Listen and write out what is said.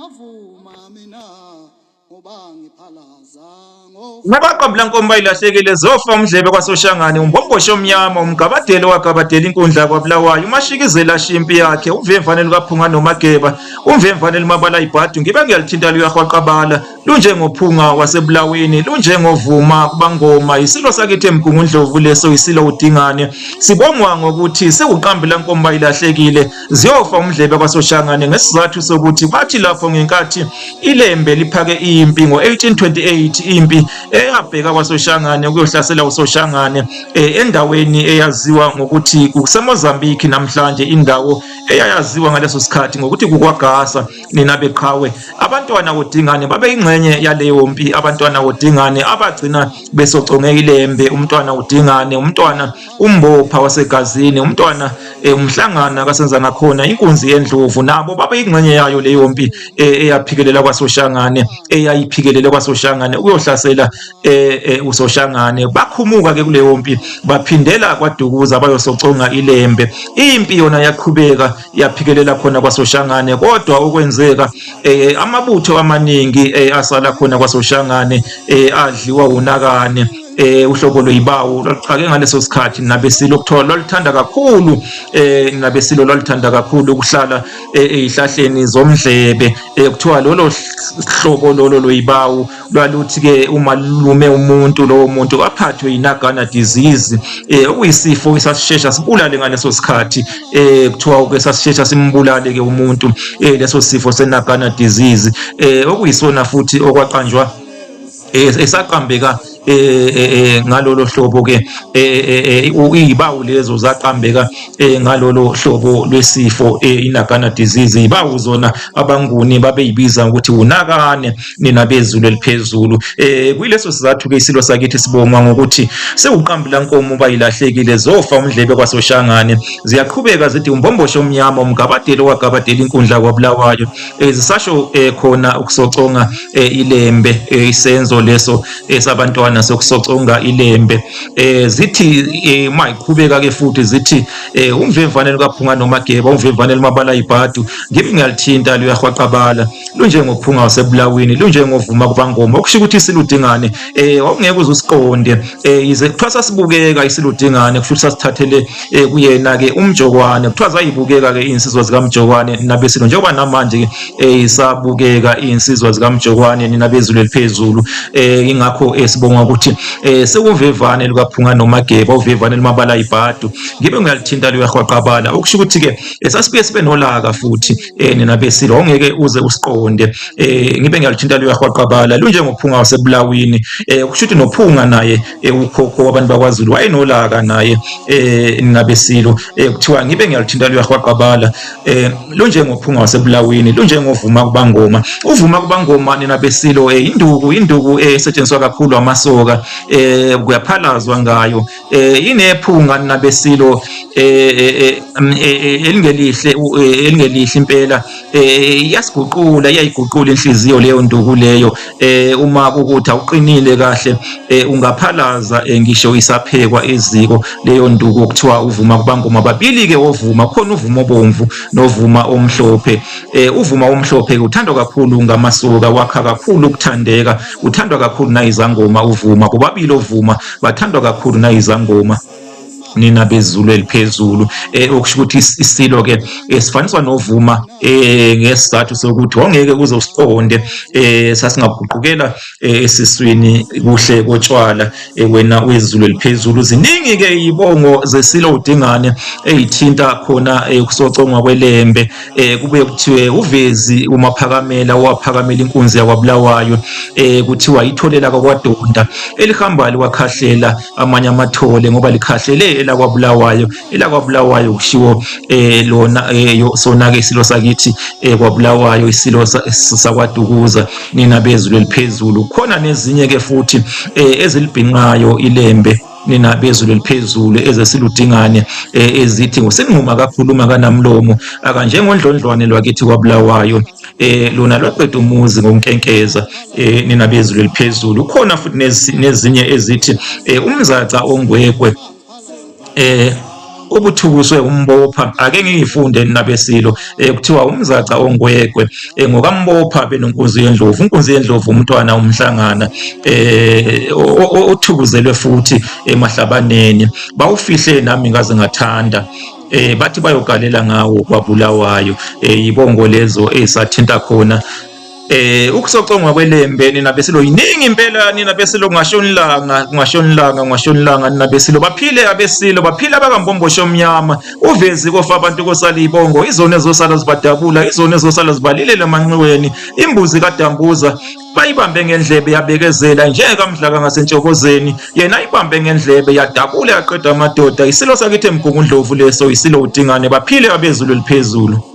Ngavuma mina ngoba ngiphalaza. Nabaqambula nkomo bayilahlekile zofa umdlebe kwaSoshangane umbomboshe omnyama umgabadelo wagabadela inkundla kwaBulawayo umashikizela ashiya impi yakhe uvemvane lukaPhunga noMageba umvemvane lumabala ibhadu ngibe ngiyalithinta luyahwaqabala lunjengophunga wasebulawini lunjengovuma kubangoma isilo sakithi eMgungundlovu leso isilo uDingane sibongwa ngokuthi sewuqambula nkomo bayilahlekile ziyofa umdlebe kwaSoshangane ngesizathu sokuthi bathi lapho ngenkathi iLembe liphake impi ngo-1828 impi eyabheka kwaSoshangane ukuyohlasela uSoshangane endaweni eyaziwa ngokuthi kuseMozambique namhlanje indawo eyayaziwa ngaleso sikhathi ngokuthi kukwaGasa nina beqhawe abantwana woDingane babeyingxenye yaleyo mpi abantwana woDingane abagcina besoconge iLembe umntwana uDingane umntwana uMbopha wasegazini umntwana umhlangana kaSenzangakhona inkunzi yendlovu nabo babeyingxenye yayo leyo mpi eyaphikelela kwaSoshangane eyayiphikelele kwaSoshangane ukuyohlasela uSoshangane bakhumuka ke kuleyo mpi baphindela kwaDukuza bayosoconga iLembe impi yona yaqhubeka yaphikelela khona kwaSoshangane kodwa okwenzeka amabutho amaningi asala khona kwaSoshangane adliwa unakane uhlobo lweyibawu lwaluxake ngaleso sikhathi nabesilo kuthiwa lwaluthanda kakhulu nabesilo lwaluthanda kakhulu ukuhlala ezihlahleni zomdlebe kuthiwa lolo hlobo lolo lweyibawu lwaluthi ke uma lume umuntu lowo muntu aphathwe yinagana disease okuyisifo esasishesha sibulale ngaleso sikhathi kuthiwa ke sasishesha simbulale ke umuntu leso sifo senagana disease okuyisona futhi okwaqanjwa esaqambeka ngalolo hlobo ke izibawu lezo zaqambeka ngalolo hlobo lwesifo inagana disease izibawu zona abanguni babeyibiza ukuthi unakane nina bezulu eliphezulu kuyileso sizathu ke isilo sakithi sibongwa ngokuthi sewuqambula nkomo bayilahlekile zofa umdlebe kwaSoshangane ziyaqhubeka zithi umbomboshe omnyama umgabadelo wagabadela inkundla kwaBulawayo zisasho khona ukusoconga iLembe isenzo leso esabantwana sokusoconga iLembe zithi mayiqhubeka ke futhi zithi umvemvane lukaPhunga noMageba umvemvane lumabala ibhadu ngibe ngiyalithinta luyahwaqabala lunjengophunga wasebulawini lunjengovuma kubangoma okusho ukuthi isiludingane wawungeke uze usiqonde yize kuthiwa sasibukeka isiludingane kusho ukuthi sasithathele kuyena ke uMjokwane kuthiwa zayibukeka ke insizwa zikaMjokwane nabesilo njengoba namanje ke isabukeka insizwa zikaMjokwane nina bezulu eliphezulu ingakho sibonga ukuthi sekuvevane lukaPhunga noMageba uvevane lumabala ibhadu ngibe ngiyalithinta luyahwaqabala okusho ukuthi ke sasibuye sibe nolaka futhi nina besilo ongeke uze usiqonde ngibe ngiyalithinta luyahwaqabala lunjengophunga wasebulawini kusho ukuthi nophunga naye ukhokho wabantu bakwaZulu wayenolaka naye nina besilo kuthiwa ngibe ngiyalithinta luyahwaqabala lunjengophunga wasebulawini lunjengovuma kubangoma uvuma kubangoma nina besilo induku induku esetshenziswa kakhulu amasoka kuyaphalazwa ngayo inephunga nina besilo elingelihle elingelihle impela iyasiguqula iyayiguqula inhliziyo leyo nduku leyo uma kukuthi awuqinile kahle ungaphalaza ngisho isaphekwa eziko leyo nduku kuthiwa uvuma kubangoma babili ke ovuma khona uvuma obomvu novuma omhlophe uvuma omhlophe uthandwa kakhulu ngamasuka wakha kakhulu ukuthandeka uthandwa kakhulu nayizangoma uvuma bobabili ovuma bathandwa kakhulu nayizangoma nina bezulu eliphezulu okusho ukuthi isilo ke sifaniswa novuma ngesizathu sokuthi wawungeke uze usiqonde sasingaguqukela esiswini kuhle kotshwala wena wezulu eliphezulu ziningi ke izibongo zesilo uDingane ezithinta khona ukusocongwa kweLembe kubuye kuthiwe uvezi uMaphakamela owaphakamela inkunzi yakwaBulawayo kuthiwa itholela kwakwadonda elihamba liwakhahlela amanye amathole ngoba likhahlele elakwaBulawayo elakwaBulawayo kushiwo lona sona ke isilo sakithi kwaBulawayo isilo sakwaDukuza nina bezulu eliphezulu khona nezinye ke futhi ezilibhinqayo iLembe nina bezulu eliphezulu ezesiludingane ezithi ngusinquma kakhuluma kanamlomo akanjengondlondlwane lwakithi kwaBulawayo lona lwaqeda umuzi ngokunkenkeza nina bezulu eliphezulu khona futhi nezinye ezithi umzaca ongwekwe Ubuthukuswe umbopha ake ngiyifunde nabesilo eh, kuthiwa umzaca ongwegwe eh, ngokambopha benonkunzi yendlovu unkunzi yendlovu umntwana umhlangana eh othukuzelwe futhi emahlabaneni bawufihle nami ngaze ngathanda eh bathi bayogalela ngawo kwabulawayo eh ibongo lezo esathinta khona eh ukusocongwa kwelembe nina besilo yiningi impela nina besilo kungashoni langa kungashoni langa kungashoni langa nina besilo baphile abesilo baphile abakambomboshi omnyama uvezi kofa abantu kosala ibongo izona ezosala zibadabula izona ezosala zibalilela emanxiweni imbuzi kadambuza bayibambe ngendlebe yabekezela njengekamdlaka ngasentshokozeni yena ayibambe ngendlebe yadabula yaqeda amadoda isilo sakithi emgungundlovu leso isilo udingane baphile abezulu eliphezulu.